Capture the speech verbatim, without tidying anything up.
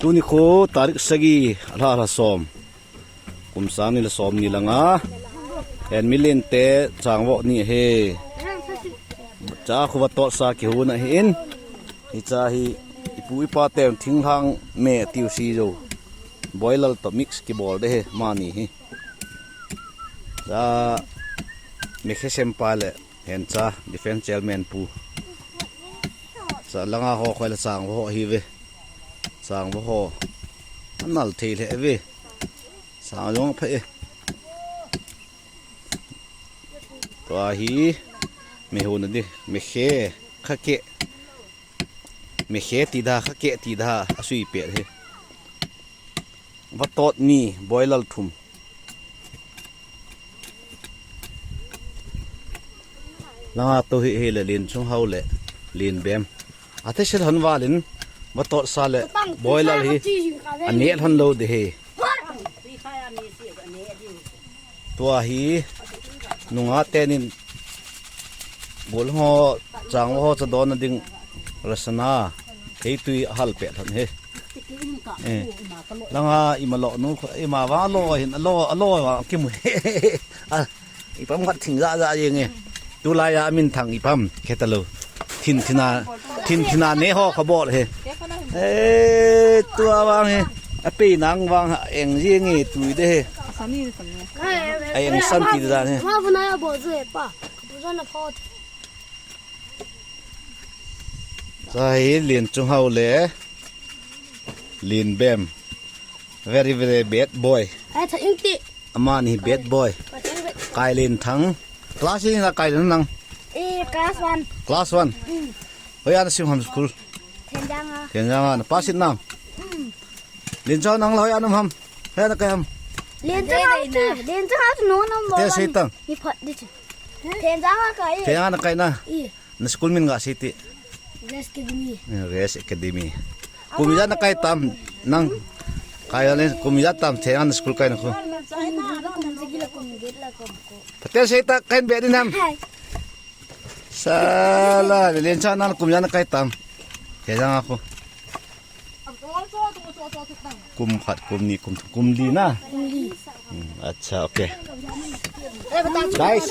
Tuni khu tarik sagi, alha, alha som. Kum sang ni le som ni le nga. Hen, milen te changvoh ni ahi. Cha khu vatot sa kihon ahin. Hicha hi ipu ipa ten thinglhang me tiu si jo. Boilal to mix kibol de hi, mani hi. Cha, mekhe sempa le, hen cha, defense chairman pu. Cha langa ho khoi le changvoh hi ve. Changvoh ho. Anal thei le ve. Sang jong pha e. Tua hi, mehon a di, mekhe, khake. Mekhe ti da, khake ti da, asui pet hi. Vatot ni, boilal thum. Langa to hi, hi le len chung hao le, len bem. Ate sil han valin, vatot sa le, boilal hi, anel han lo de hi. Tua hi, nunga tenin, bol ho, chang ho, cha don ding, rasana, thei tui hal pet han hi. Eh. Langa ima lo nu, ima vang lo hin, lo, lo vang kimu. Ah, ipam khat thing ja ja jeng e. Tulai a min thang ipam, khetalo. Thin thina, thin thina ne ho kha bol he. Eh, tua vang he. Ape nang vang ha, eng jeng e, tui de he. A eng san ti da he. Ma bu na ya bo zu he pa. Bu za na pho. Cha hi len chung hao le. Len bem. Very, very bad boy. Ai, tha ing ti. Amani bad boy. Kai len thang. Class hi na kai len nang. Eh, class one. Class one. Mm. Hoi ana sim ham school. Thenjang a. Thenjang a. Na pass it nam. Mm. Len chao nang la hoi ana ham. Hoi ana kai ham. Len chao tu. Len chao tu no nam. Te sei tang. Ni phat di chu. Thenjang a kai. Thenjang a kai na. I. Na school min nga sei ti. Grace Academy. Eh, Grace Academy. Kum ijat na kai tam nang. Kai le kum ijat tam the an school kai na khu. Kum kum jigila kum git la kum ko. Patel sei ta kai be din ham. Hai. Sala, len cha nan kum ijat na kai tam. He jang a khu. Kum khat, kum ni, kum, kum li na. Kum li. Hmm, acha, okay. Eh, bata. Guys.